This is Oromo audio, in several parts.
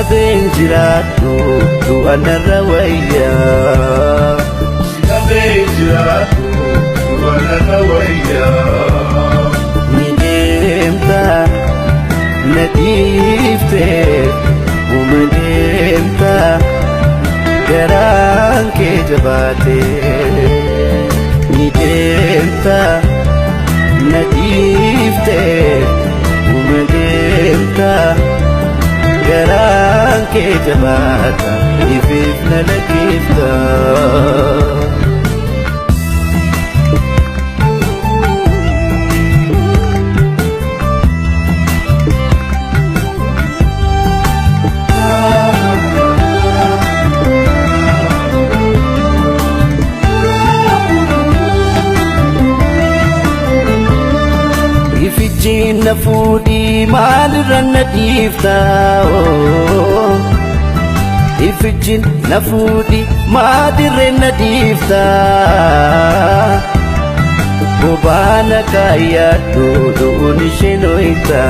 dhabeen jiraadhu du'a narra wayyaa. Si dhabeen jiraadhu du'a narra wayyaa. Ni deemta na dhiiftee uma deemta garaan kee jabaatee. Ni deemta na dhiiftee uma deemta garaan kee jabaata ifiif na lakkifta. Ifijjiin na fuudhii maalirra na dhiifta? Ifijjiin na fuudhii maalirra na dhiifta? Bobaana kaayyaadhu du'uun isheen hoyta.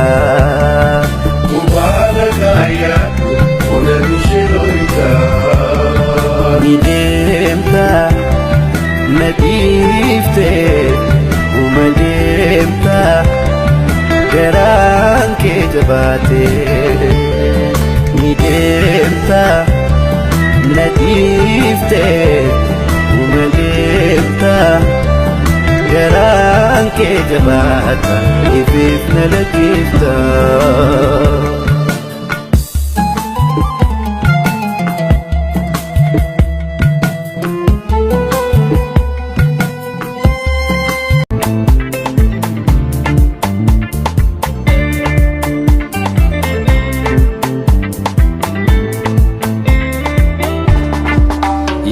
Bobaana kaayyaadhu du'uun isheen hoyta. Ni deemta na dhiiftee uma deemta garaan kee jabaatee. Ni deemta na dhiiftee uma deemta garaan kee jabaata ifiif na lakkifta.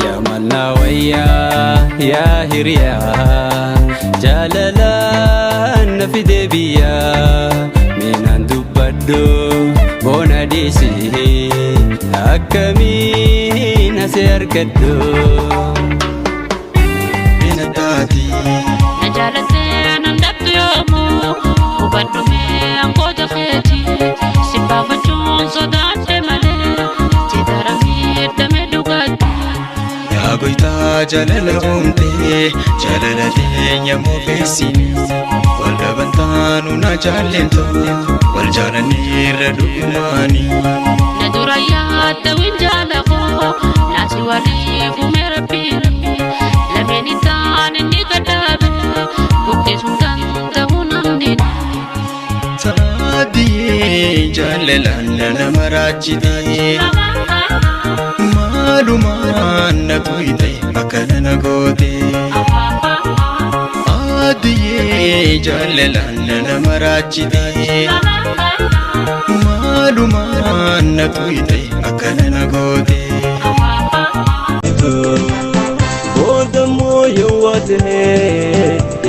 Yaa mallaa wayyaa yaa hiriyaa jaalalaan na fide biyyaa meenaan dubbadhu boona dhiisi akkamiin asii argadhu. Na jaalattee nan dhabdu yoomuu hubadhu mee angoota keeti si baafachuun sodaadhe malee jedhara miidhame dhugaatti. Yaa goytaa jaalala uumtee jaalala teenya moofeessini wal dhaban taanu na jaallentu wal jaalanneerra dhugumaani. Na dura yaadda winjaala koo naasi walii uume rabbiin lameen isaan inni gadhaabe guddisuun danda'u namni. Saadiyee jaalalaan na maraachitee maalumaan na tuyte akkana na goote. Adiyee jaalalaan na maraachitee maalumaan na tuyte akkana na goote. Booda immoo yoo waa ta'e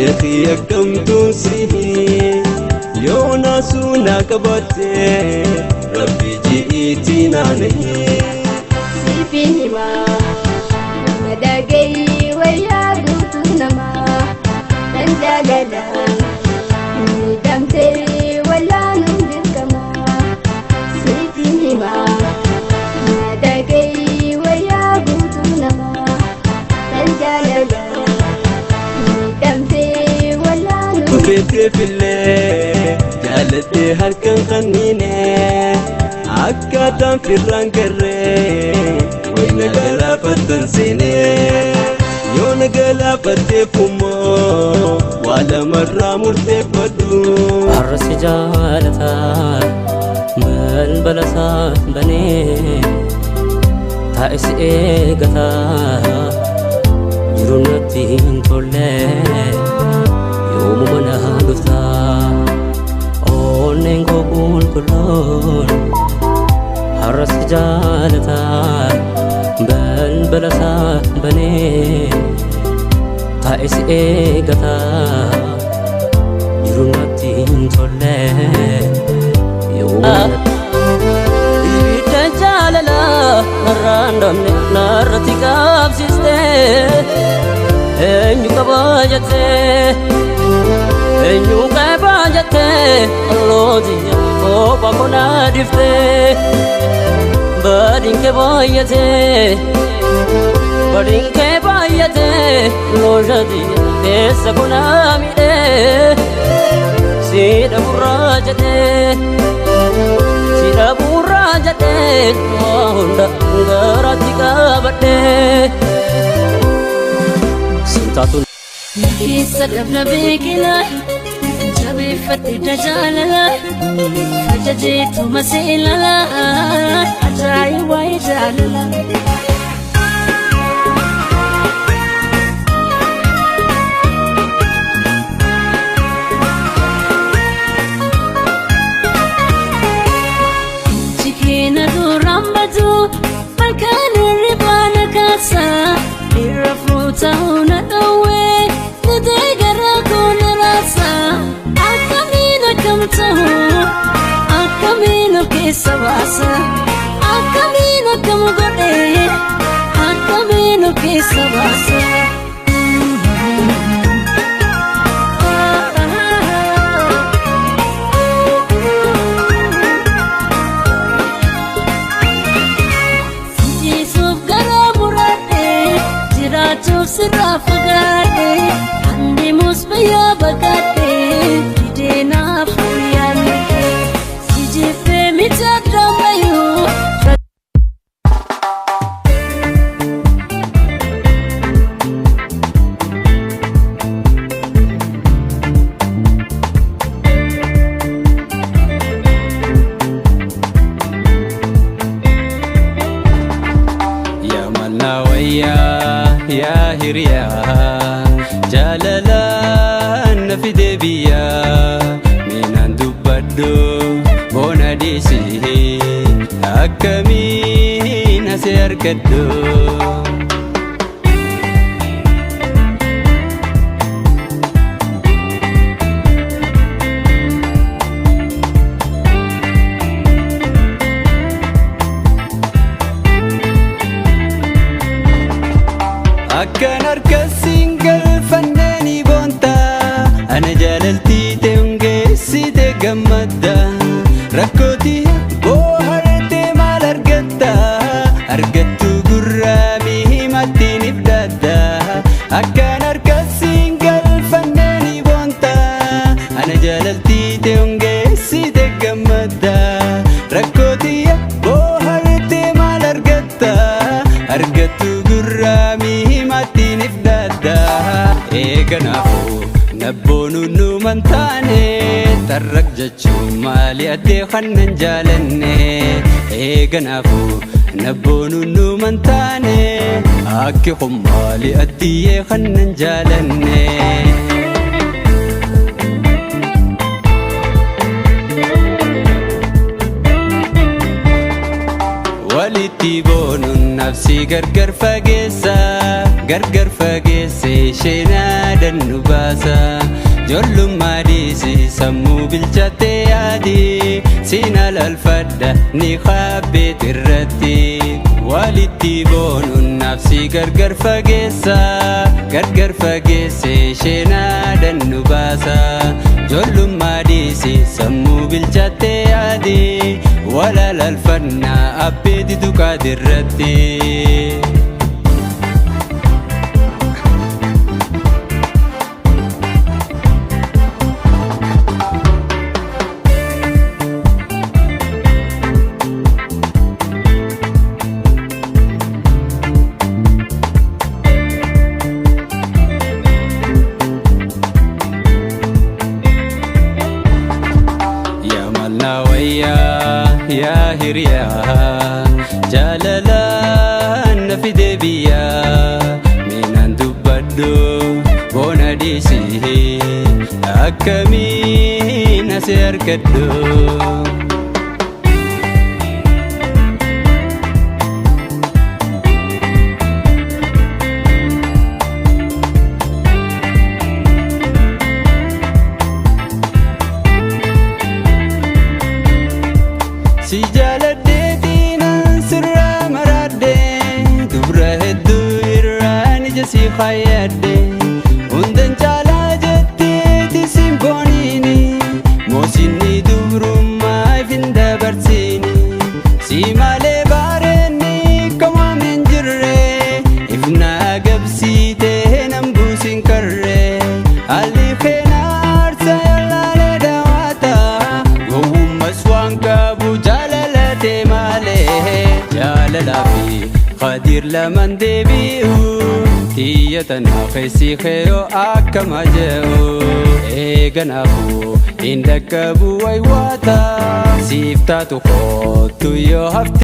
eeqii akkamtuun sihi yoo naasuu na qabaatte rabbi ji'iitii naanahi. Siifin himaa nama dhagahi wayyaa guutuu namaa kan jaalala miidhamtee wallaanuun dirqamaa. Siifin himaa nama dhagahi wayyaa guutuu namaa kan jaalala miidhamtee wallaanuun. Feeteefillee jaaladhee harkaan qanniine akkaataan firraan garree wayna galaafattan seenee yoo na galaafatteef immoo waa lamarraa murteeffadhu. Har'a si jaalataa balbala isaa banee taa'e si eegataa jiru natti hin tolle yoomuma na dhuftaa onneen koo qulqulluun har'a si jaalataa balbala isaa banee taa'e si eegataa jiru natti hin tolle yoomuma Ibidda jaalalaa narraan dhabne narratti qabsiiste eenyu qabaa jettee eenyu qabaa jettee allootiyya. Kopha kona dhiftee badiin kee baay'atee badiin kee baay'atee loojati keessa kona miidhee siidha burraa jedhee siidha burraa jedhee waa hunda garaatti qabadhee sintaatu. Keessa dabra beekilaa jabeeffate jaalala ajajeetu maseelala ajaa'ibaa jaalala. Jikeena duraan badu malkaan hirribaa na kaasa dhiira fuuta na dhowwee nitee gara koo na raasa akkamiin akkam ta'u akkamiin of keessa baasa akkamiin akkam godhee akkamiin of keessa baasa. Siisuuf garaa muradhee jiraachuuf sirraa fagaadhee andeemus biyyaa baqadhee fidee naaf yaadne si jibbee miti addaan bayyuu. Yaa mallaa wayyaa yaa hiriyaa jaalalaan na fide biyyaa minaan dubbadhu boona dhiisii akkamiin asii argadhu. Akkan harkasiin galfannee ni boonta ana jaalaltii ta'e hungeessite gammadda rakkootii boohartee maal argatta argattu gurraa mihimattiin ibdaadda akkan harkasiin galfannee ni boonta ana jaalaltii ta'e hungeessite gammadda rakkootii boohartee maal argatta argattu gurraa mihimattiin ifdaadda eeganaafuu nabboonu numan taane tarrak jechuun maali addee kannan jaalanne eeganaafuu nabboonu numan taane akki kun maali addiyyee kannan jaalanne. Walitti boonuun nafsi gargar fageessa gargar fageesse isheen aadan nu baasa Ijoollummaa dhiisi sammuu bilchattee yaadi siin alalfadha ni kaabbeet irratti Walitti boonuun nafsi gargar fageessa gargar fageesse isheen aadan nu baasa Ijoollummaa dhiisi sammuu bilchattee yaadi walalalfannaa abbeeti duqaatirratti. Yaa mallaa wayyaa yaa hiriyaa jaalalaan na fide biyyaa minaan dubbadhu boona dhiisii akkamiin asii argadhu. Si jaaladheetiin sirraa maraadhee dubra hedduu irraan ija si fayyadde hundan caalaa jetteeti simbooniini moosinni dubrummaa ifin Jaalalaa fi Khadiir laman deebi'u, tiyya tanaa keessi keeyoo akkama je'u. Eeganaafu hin dhaqqabu waywaata, siif taatu kootu yoo hafte.